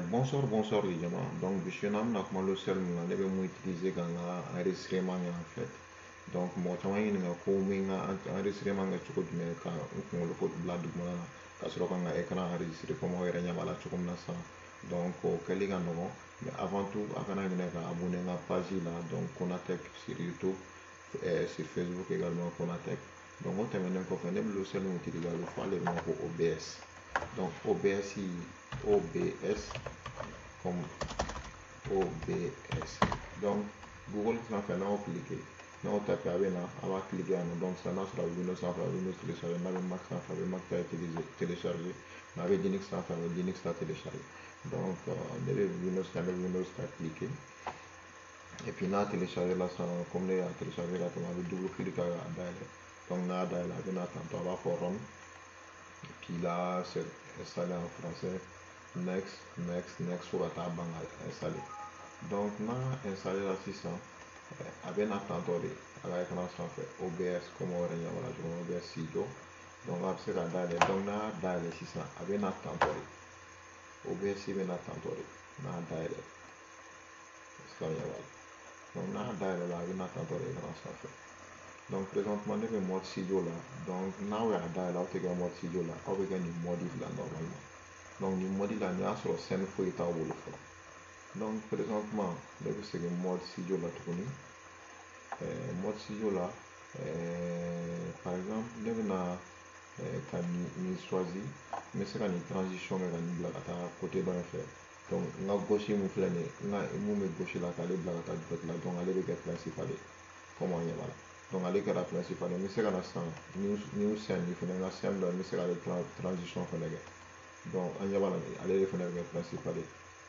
Bonsoir, bonsoir les gens. Donc, je suis un homme qui logiciel min ne bɛ mun utiliser ka n ka enregistrement kɛ en fait. Donc, mɔgɔ caman ɲininka ko n bɛ n ka enregistrement kɛ cogo jumɛn, ka n kunkolo fo bila dugumana na ka sɔrɔ ka n ka écran enregistrer comme aw yɛrɛ ɲɛ b'a la cogo min na sisan. Donc, o kɛli ka nɔgɔn, mais avant tout, a kana ɲinɛ ka abonner n ka page la, donc Konatech sur YouTube, sur Facebook également Konatech. Donc, o tɛmɛnen kɔfɛ, ne bɛ logiciel min utiliser, a bɛ fɔ ale ma ko OBS. Donc, OBS, OBS, comme OBS. Donc, Google sanfɛ, n'aw cliquer, n'aw tapé, a bɛ na, a b'a cliquer yan nɔ. Donc sisan, n'a sɔrɔ a bɛ Windows sanfɛ, a bɛ Windows télécharger, n'a bɛ Mac sanfɛ, a bɛ Mac ta utiliser, télécharger, n'a bɛ Linux sanfɛ, a bɛ Linux ta télécharger. Donc ne bɛ Windows kan, ne bɛ Windows ta cliquer. Et puis n'a télécharger la sisan, comme ne y'a télécharger ka tɛmɛ, a bɛ double cliquer k'a dayɛlɛ. Donc n'a dayɛlɛ, a bɛ na tantôt, a b'a fɔ run. Et puis là, c'est installé en français. Next, next, next, fo ka taa ban ka installer. Donc n'a installé la sisan, a bɛ na tantôt de a ka écran sanfɛ, OBS, comme aw yɛrɛ ɲɛ b'a la cogo min, OBS Studio. Donc a bɛ se ka dayɛlɛ. Donc n'a y'a dayɛlɛ sisan, a bɛ na tantôt de, OBS bɛ na tantôt de n'a dayɛlɛ. Est-ce que aw ɲɛ b'a la? Donc n'a dayɛlɛ la, a bɛ na tantôt de écran sanfɛ. Donc présentement, ne bɛ mode studio la. Donc n'aw y'a dayɛlɛ, aw tɛ kɛ mode studio la, aw bɛ kɛ nin mode la normalement. Donc nin mode la, nin y'a sɔrɔ scène foyi t'aw bolo fɔlɔ. Donc présentement, ne bɛ segin mode studio la tuguni. Mode studio la, par exemple, ne bɛna ka nin choisi, n bɛ se ka nin transition kɛ ka nin bila ka taa côté dɔ in fɛ. Donc n ka gauche mun filɛ nin ye, n ka mun bɛ gauche la, k'ale bila ka taa droite la. Donc ale bɛ kɛ principal ye, comme aw ɲɛ b'a la. Donc ale kɛra principal ye. N bɛ se ka na sisan new scène nin fɛnɛ, n ka scène dɔ, n bɛ se k'ale transition fɛnɛ kɛ. Donc an ɲɛ b'a la, ale de fɛnɛ bɛ kɛ principal ye.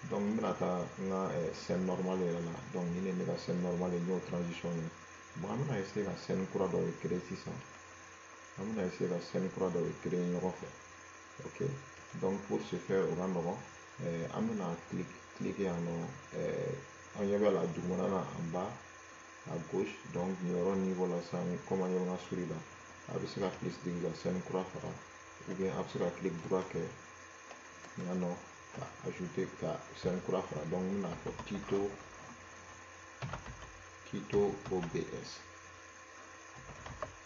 Donc n bɛna taa n ka scène normale yɛrɛ la. Donc nin de ye ne ka scène normale ye, n y'o transition kɛ. Bon, an bɛna essayer ka scène kura dɔ de créer sisan. An bɛna essayer ka scène kura dɔ de créer ɲɔgɔn fɛ. Ok, donc pour ce faire, o ka nɔgɔn, an bɛna cliquer yan nɔ. An ɲɛ bɛ la dugumana na, en bas à gauche. Donc nin yɔrɔ niveau la sisan, comme an ɲɛ bɛ n ka souris la, a bɛ se ka plus digi ka scène kura fara, ou bien a bɛ se ka clic droit kɛ yan nɔ ka ajouter, ka scène kura fara. Donc n bɛna fɔ tuto OBS,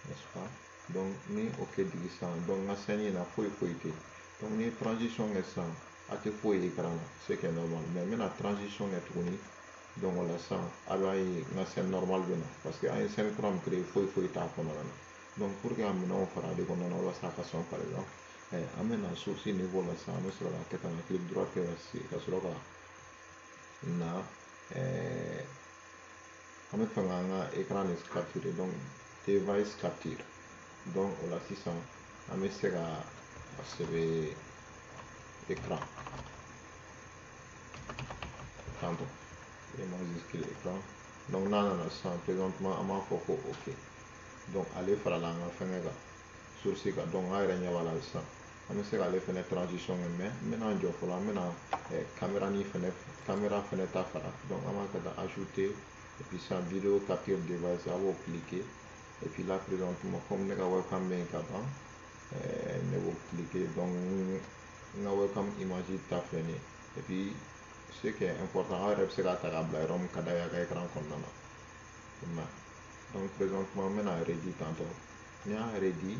n'est-ce pas? Donc ni OK digi sisan, donc n ka scène in na, foyi foyi tɛ yen. Donc ni transition kɛ sisan, a tɛ foyi ye écran na, ce qui est normal. Mais n bɛna transition kɛ tuguni. Donc o la sisan, a b'a ye n ka scène normale bɛ na, parce que an ye scène kura min créer, foyi foyi t'a kɔnɔna na. Donc pour que ka minɛnw fara ale kɔnɔna na walasa a ka sɔn, par exemple, an bɛ na source niveau la sisan, an bɛ sɔrɔ ka kɛ tan, ka clic droit kɛ ka sɔrɔ ka na, an bɛ fɛ k'an ka écran de capturer, donc device capture. Donc o la sisan, an bɛ se ka a sɛbɛn écran tantôt, et majuscule écran. Donc n'a nana sisan, présentement, an b'a fɔ ko OK. Donc ale farala an ka fɛngɛ kan, source kan. Donc an yɛrɛ ɲɛ b'a la sisan, an bɛ se k'ale fɛnɛ transition kɛ. Mais n bɛna jɔ fɔlɔ, an bɛna caméra ni fɛnɛ, caméra fɛnɛ ta fara. Donc an b'a kɛ tan, ajouter, et puis sisan vidéo capture device, a b'o cliquer. Et puis là, présentement, comme ne ka webcam bɛ yen ka ban, ne b'o cliquer. Donc n ka webcam image ta filɛ nin ye. Et puis ce qui est important, aw yɛrɛ bɛ se k'a ta k'a bila yɔrɔ min ka d'a ye a ka écran kɔnɔna na. Donc présentement, n bɛna ready tantôt. N'i y'a ready,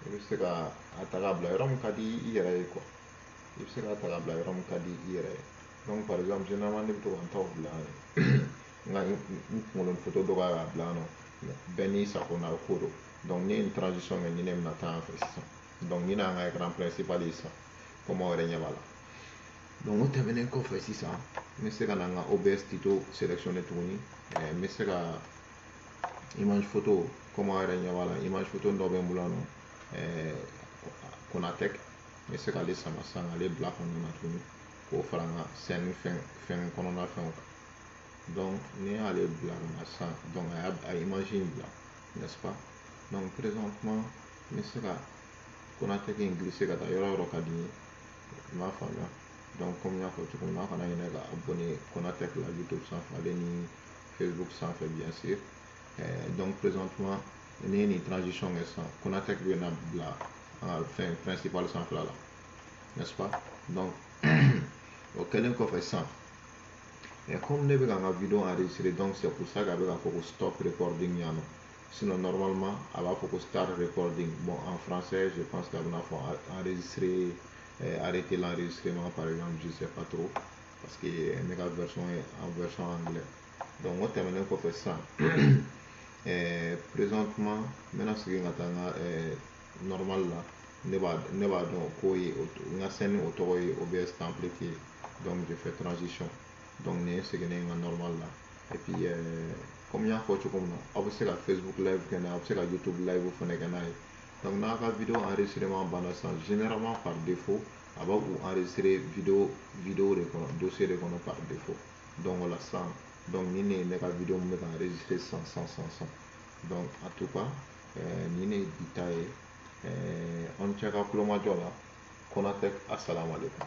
i bɛ se ka a ta k'a bila yɔrɔ min ka di i yɛrɛ ye quoi. I bɛ se k'a ta k'a bila yɔrɔ min ka di i yɛrɛ ye. Donc par exemple, généralement, ne bɛ to ka n taw bila yan, n ka n kunkolo photo dɔ k'a bila yan nɔ. Bɛɛ n'i sago n'a ko don. Donc ne ye nin transition kɛ, ni ne bɛna taa yan fɛ sisan. Donc nin y'an ka écran principal ye sisan, comme aw yɛrɛ ɲɛ b'a la. Donc o tɛmɛnen kɔfɛ sisan, n bɛ se ka na n ka OBS tuto sélectionner tuguni. N bɛ se ka image photo, comme aw yɛrɛ ɲɛ b'a la, image photo dɔ bɛ n bolo yan nɔ, Konatech. N bɛ se k'ale sama sisan k'ale bila kɔnɔna na tuguni, k'o fara n ka scène fɛn fɛn kɔnɔna fɛnw kan. Donc ni y'ale bila ka na sisan, donc a y'a a image in bila, n'est-ce pas? Donc présentement, n bɛ se ka Konatech in glisser ka taa yɔrɔ o yɔrɔ ka di n ye, i m'a faamuya? Donc comme n y'a fɔ cogo min na, aw kana ɲinɛ ka abonner Konatech la YouTube sanfɛ, ale ni Facebook sanfɛ, bien sûr. Donc présentement, ni ye nin transition kɛ sisan, Konatech bɛ na bila an ka fɛn principal sanfɛla la, n'est-ce pas? Donc O kɛlen kɔfɛ sisan, comme ne bɛ ka n ka vidéo enregistrer, donc c'est pour ça qu'a bɛ k'a fɔ ko stop recording yan nɔ. Sinon, normalement, a b'a fɔ ko start recording. Bon, en français, je pense qu'a bɛna fɔ enregistrer, arrêter l'enregistrement par exemple, je sais pas trop, parce que ne ka version est en version anglais. Donc o tɛmɛnen kɔfɛ sisan, présentement, n bɛna segin ka taa n ka normal la. Ne b'a dɔn k'o ye n ka scène, o tɔgɔ ye OBS template ye. Donc je fais transition. Donc nin ye seginnen n ka normal la. Et puis, comme n y'a fɔ cogo min na, aw bɛ se ka Facebook live kɛ n'a ye, aw bɛ se ka YouTube live fana kɛ n'a ye. Donc n'a ka vidéo enregistrement banna sisan, généralement, par défaut, a b'a u enregistrer vidéo de kɔnɔ, dossier de kɔnɔ par défaut. Donc o la sisan, donc nin de ye ne ka vidéo min bɛ ka enregistrer sisan sisan sisan sisan. Donc en tout cas, nin de ye bi ta ye. Aw ni ce ka kulomajɔ la. Konatɛ, asalaamaaleykum.